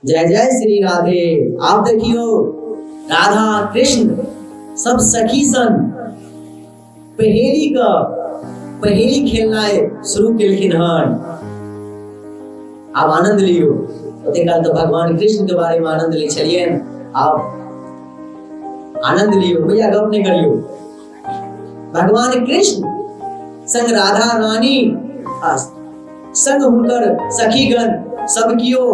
जय जय श्री राधे। आब देखियौ राधा कृष्ण सब सखी सन पहेली का पहेली खेलनाइ शुरू केलखिन हन। आब आनंद लियौ। ओते काल तऽ भगवान कृष्ण के बारे में आनंद लै छलियनि, आब आनंद लियौ भैया, गप नहि करियौ। भगवान कृष्ण संग राधा रानी आ संग हुनकर सखीगण सब कियो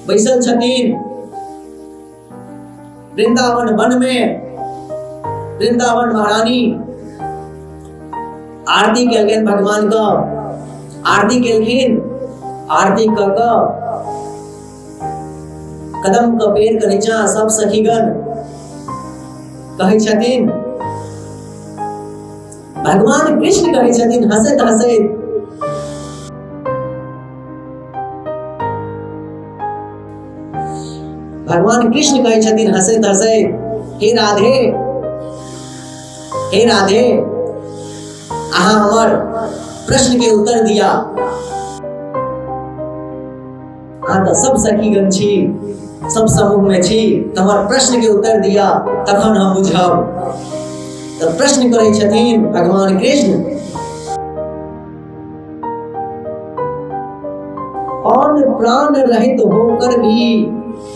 बैसल छथिन वृंदावन वन में। वृंदावन महारानी आरती केलखिन, भगवान का आरती केलखिन। आरती क क कदम के पेड़ के नीचा सब सखीगण कहै छथिन, भगवान कृष्ण कहै छथिन हंसैत हंसैत, भगवान कृष्ण कहै छथिन हंसैत हंसैत, हे राधे, हे राधे, अहाँ हमर प्रश्न के उत्तर दिया। अहाँ तऽ सब सखीगण छी, सब समूह में छी, तऽ हमर प्रश्न के उत्तर दिया, तखन हम बुझब। तऽ प्रश्न करै छथिन भगवान कृष्ण, कौन प्राण रहित होकर भी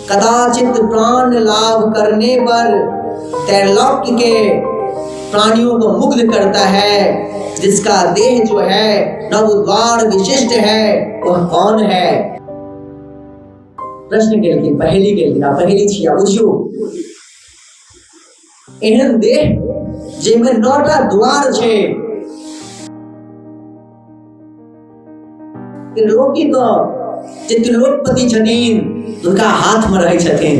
कदाचित प्राण लाभ करने पर त्रैलोक्य के प्राणियों को मुग्ध करता है, जिसका देह जो है नवद्वार विशिष्ट है, वह कौन है? प्रश्न केलखिन, पहेली केलखिन। आ पहेली छी, आ बुझियौ, एहन देह जाहिमे 9टा द्वार छै, त्रिलोकी के जे त्रिलोकपति छथिन हुनका हाथ में रहै छथिन,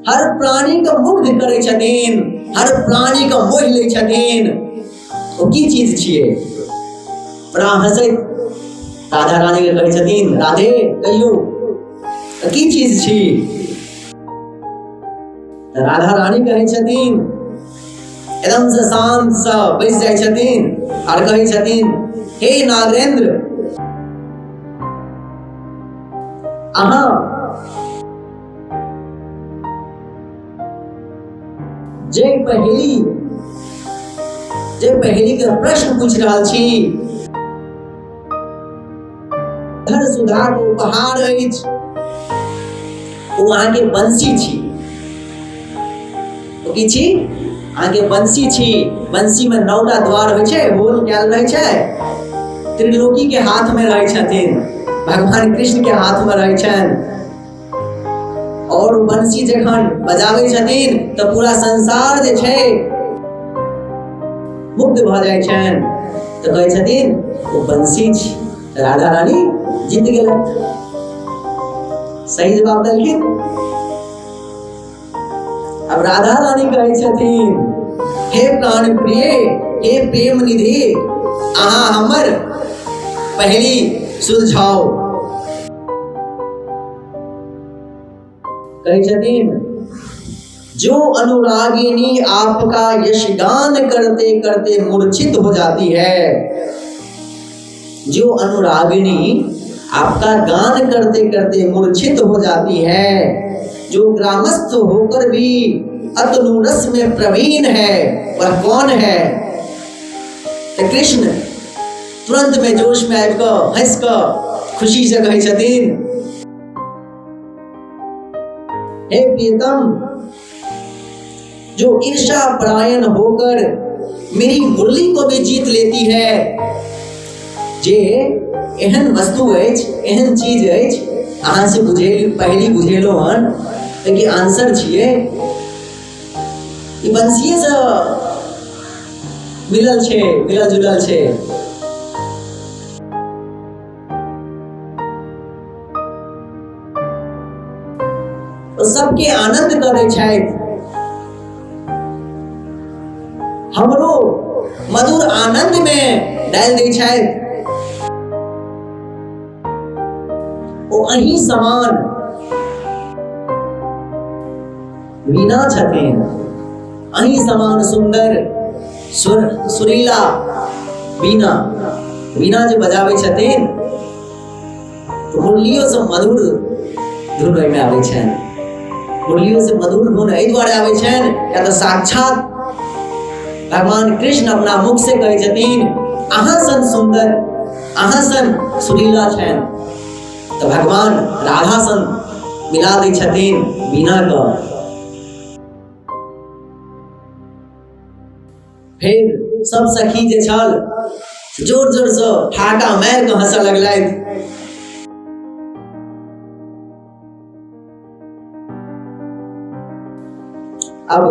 हर प्राणी के मुग्ध करै छथिन, हर प्राणी के मोहि लै छथिन, ओ की चीज छियै? बड़ा हंसैत राधा रानी के कहै छथिन, राधे कहियौ की चीज छी? तऽ राधा रानी कहै छथिन, एकदम से शांत से बैस जाइ छथिन आर कहै छथिन, हे नागेंद्र, अहाँ जे पहेली के प्रश्न पूछ रहल छी, धर सुधा के उपहार अछि, ओ अहाँके बंसी छी। ओ की छी? अहाँके बंसी छी। बंसी में 9टा द्वार होइ छै, होल कयल रहै छै। त्रिलोकी के हाथ में रहै छथिन, भगवान कृष्ण के हाथ में रहै छनि, और बंसी जखन बजाबै छथिन तऽ पूरा संसार जे छै मुग्ध भऽ जाइ छनि। तऽ कहै छथिन ओ बंसी छी। राधा रानी जीत गेलथि, सही जवाब देलखिन। अब राधा रानी कहै छथिन, हे प्राण प्रिय, हे प्रेम निधि, अहाँ हमर पहेली सुलझाउ। कहै छथिन, जो अनुरागिनी आपका यशगान करते करते मूर्छित हो जाती है, जो अनुरागिनी आपका गान करते करते मूर्छित हो जाती है, जो ग्रामस्थ होकर भी अतनुरस में प्रवीण है, वह कौन है? तो कृष्ण तुरंत में जोश में आबि कऽ हंसि कऽ खुशी से कहै छथिन, हे प्रियतम, जो ईर्षा परायण होकर मेरी मुरली को भी जीत लेती है। जे एहन वस्तु अछि, एहन चीज अछि, अहाँ से बुझेल पहली बुझेलो हन कि आंसर छियै, ई बंसीए से मिलल छै, मिलल जुलल छै। ओ सबके आनंद कऽ दै छथि, हमरो मधुर आनंद में डालि दै छथि, ओ अहीं समान वीणा छथिन, अहीं समान सुंदर सुर सुरीला वीणा, वीणा जे बजाबै छथिन। तऽ मुरलियोसँ मधुर धुन ओहिमे आबै छनि। मुरलियोसँ मधुर धुन एहि दुआरे आबै छनि किया तऽ साक्षात भगवान कृष्ण अपना मुख से कहै छथिन अहाँ सन सुन्दर, अहाँ सन सुरीला छनि। तऽ भगवान राधा सन मिला दै छथिन वीणा कऽ। फेर सब सखी जे छल जोर जोर से ठहाका मारि कऽ हंसऽ लगलथि। अब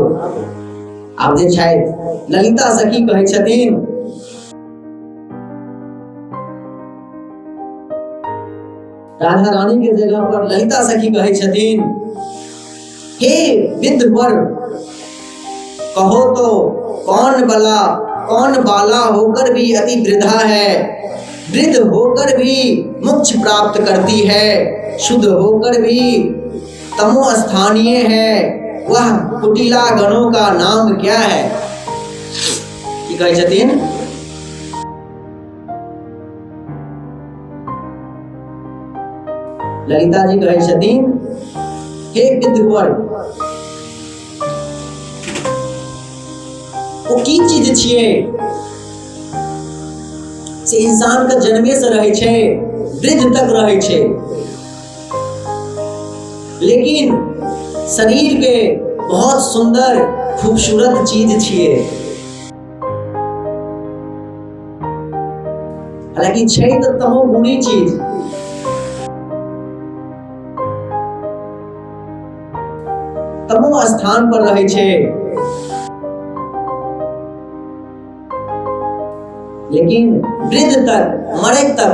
आब जे छथि ललिता सखी कहै छथिन राधा रानी के जगह पर ललिता सखी कहै छथिन हे विद्ध वर कहो तो कौन बला कौन बाला होकर भी अति वृद्धा है, वृद्ध होकर भी मोक्ष प्राप्त करती है, शुद्ध होकर भी तमो स्थानीय है, वह कुटिला गणों का नाम क्या है। की कहै छथिन ललिता जी कहै छथिन हे विद्वर ओ की चीज छियै से इंसान के जन्मे से रहै छै वृद्ध तक रहै छै, लेकिन शरीर के बहुत सुंदर खूबसूरत चीज छियै। हालांकि छै तऽ तमो गुणी चीज, तमो स्थान पर रहै छै, लेकिन वृद्ध तक मरे तक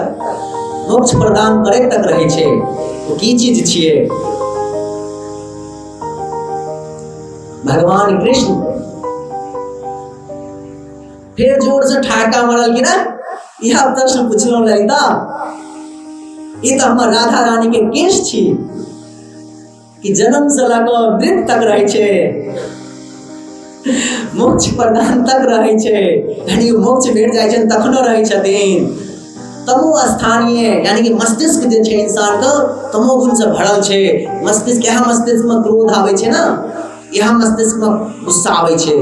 मोक्ष प्रदान करे तक रहै छै। ओ की चीज छियै? भगवान कृष्ण फेर जोर से ठहाका मारल कि ना, इएह प्रश्न पुछलहुँ ललिता, ई तऽ हमर राधा रानी के केश छी कि जन्म से लऽ कऽ मृत तक रहै छै, मोक्ष प्रदान तक रहै छै, यानी मोक्ष भेट जाइ छै तखनो रहै छथिन। तमो स्थानीय यानी कि मस्तिष्क जे छै इंसान के तमो गुण से भरल छै मस्तिष्क। इएह मस्तिष्क में क्रोध आबै छै ने, इएह मस्तिष्क में गुस्सा आबै छै,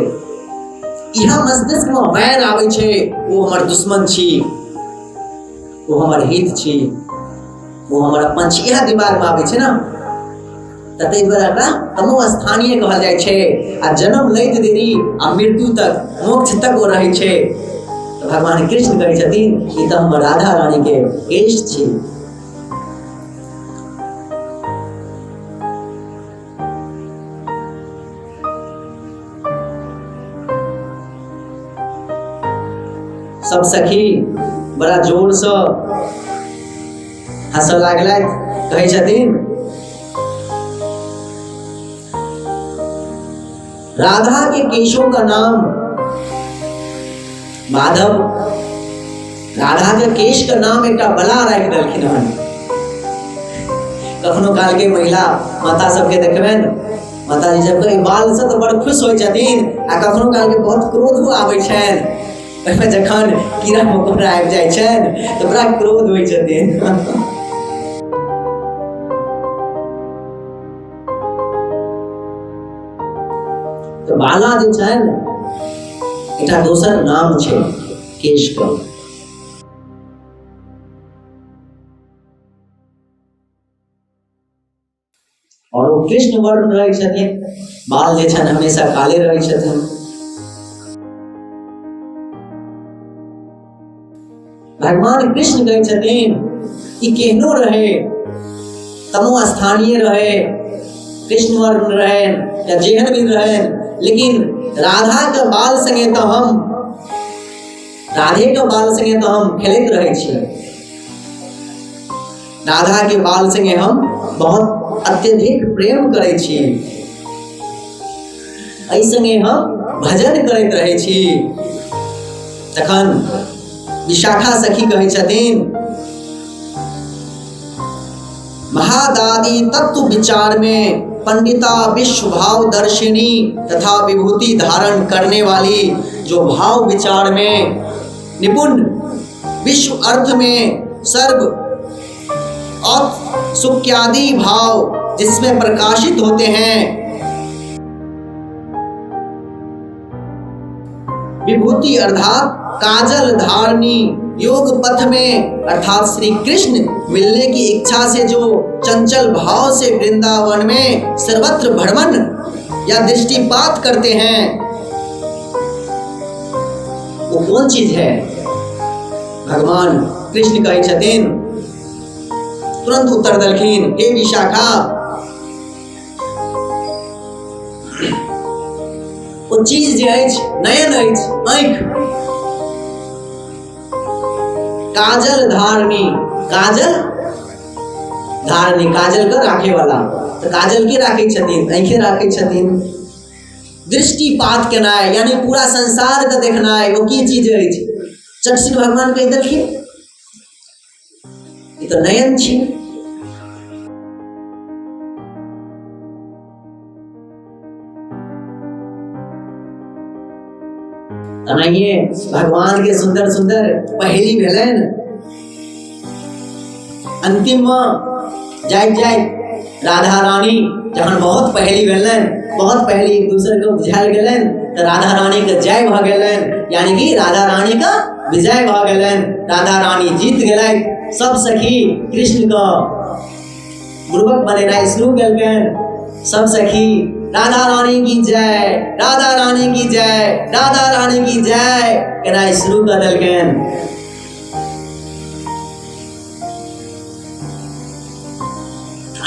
इएह मस्तिष्क में वैर आबै छै, ओ हमर दुश्मन छी, ओ हमर हित छी, ओ हमर अपन छी, इएह दिमाग में आबै छै ने। तऽ ताहि दुआरे एकरा तमो स्थानीय कहल जाइ छै। आ जन्म लैत देरी आ मृत्यु तक मोक्ष तक ओ रहै छै। तऽ भगवान कृष्ण कहै छथिन ई तऽ हमर राधा रानी के केश छी। सब सखी बड़ा जोर से हंसऽ लागलथि। कहै छथिन राधा के केशों का नाम माधव, राधा के केश के नाम एकटा बला राखि देलखिन हन। कखनो काल के महिला माता सबके देखबनि, माताजी सबके बाल से तऽ बड़ खुश होइ छथिन आ कखनो काल के बहुत क्रोधो आबै छनि। ओहिमे जखन कीड़ा मकोड़ा आबि जाइ छनि तऽ बड़ा क्रोध होइ छथिन। तऽ बाला जे छनि एकटा दोसर नाम छै केश के। और ओ कृष्ण वर्ण रहै छथिन, बाल जे छनि हमेशा काले रहै छथिन। भगवान कृष्ण कहै छथिन ई केहनो रहे, तमो स्थानीय रहे, कृष्ण वर्ण रहे या जेहन भी रहे, लेकिन राधा के बाल संगे तो हम, राधे के बाल संगे तो हम खेलैत रहै छी, राधा के बाल संगे हम बहुत अत्यधिक प्रेम करै छी, एहि संगे हम भजन करैत रहै छी। तखन विशाखा सखी कहै छथिन महादादी तत्व विचार में पंडिता विश्व भाव दर्शिनी तथा विभूति धारण करने वाली, जो भाव विचार में निपुण, विश्व अर्थ में सर्व और सुख्यादि भाव जिसमें प्रकाशित होते हैं, विभूति अर्थात काजल धारणी योग पथ में अर्थात श्री कृष्ण मिलने की इच्छा से जो चंचल भाव से वृंदावन में सर्वत्र भ्रमण या दृष्टिपात करते हैं, वो कौन चीज है? भगवान कृष्ण कहै छथिन, तुरंत उत्तर देलखिन, हे विशाखा, ओ चीज जे अछि नयन अछि, आँखि, काजल धारणी, काजल धारणी, काजल के राखे वाला, तऽ काजल के राखै छथिन? आँखे राखै छथिन। दृष्टिपात केनाइ यानी पूरा संसार के देखनाइ, ओ की चीज अछि? चटसिन भगवान कहि देलखिन, ई तऽ नयन छी। एनाहिए भगवान के सुंदर सुंदर पहेली भेलनि। अंतिम में जाइत जाइत राधा रानी जखन बहुत पहेली भेलनि, बहुत पहेली एक दूसरे के बुझायल गेलनि, तऽ राधा रानी के जय भऽ गेलनि, यानी कि राधा रानी के विजय भऽ गेलनि, राधा रानी जीत गेलथि। सब सखी कृष्ण के बुड़बक बनेनाइ शुरू केलकनि। सब सखी राधा रानी की जय, राधा रानी की जय, राधा रानी की जय केनाइ शुरू कऽ देलकनि।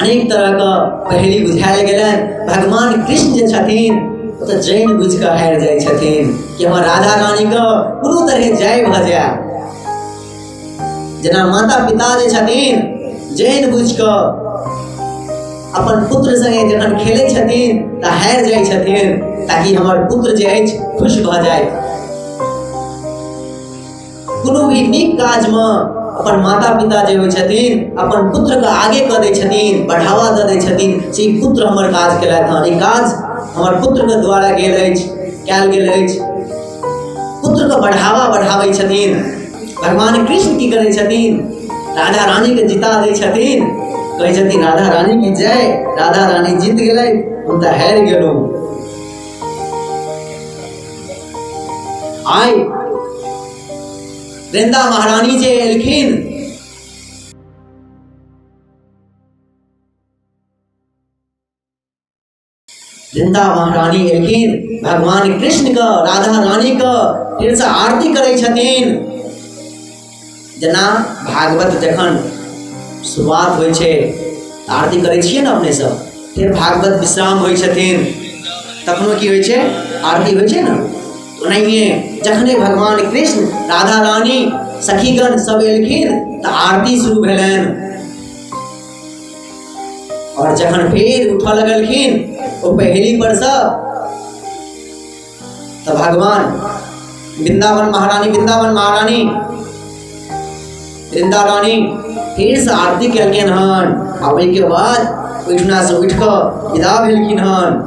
अनेक तरह के पहेली बुझायल गेलनि। भगवान कृष्ण जे छथिन ओ तऽ जैन बुझि कऽ हारि जाइ छथिन कि हमर राधा रानी के कोनो तरहे जय भऽ जाय। जेना माता पिता जे छथिन जैन बुझि कऽ अपन पुत्र संगे जखन खेलै छथिन तऽ हारि जाइ छथिन ताकि हमर पुत्र जे अछि खुश भऽ जाय। कोनो भी नीक काजमे अपन माता पिता जे होइ छथिन अपन पुत्रके आगे कऽ दै छथिन, बढ़ावा दऽ दै छथिन से ई पुत्र हमर काज केलथि हन, ई काज हमर पुत्रके द्वारा गेल अछि, कयल गेल अछि, पुत्रके बढ़ावा बढ़ाबै छथिन। भगवान कृष्ण की करै छथिन? राधा रानीके जिता दै छथिन, कहै छथिन राधा रानी की जय, राधा रानी जीत गेलै, हम तऽ हारि गेलहुँ। आइ वृंदा महारानी जे एलखिन, वृंदा महारानी एलखिन, भगवान कृष्ण के राधा रानी के फिर से आरती करै छथिन। जेना भागवत जखन शुरुआत होइ छै आरती करै छियै ने अपने सब, फेर भागवत विश्राम होइ छथिन तखनो की होइ छै? आरती होइ छै ने। ओनाहिए जखने भगवान कृष्ण राधा रानी सखीगण सब एलखिन तऽ आरती शुरू भेलनि। और जखन फेर उठऽ लगलखिन ओ पहेली पर सँ तऽ भगवान वृंदावन महारानी, वृंदावन महारानी वृंदा रानी फिर से आरती केलखिन हन आ ओहिके बाद ओहिठिना से उठि कऽ विदा भेलखिन हन।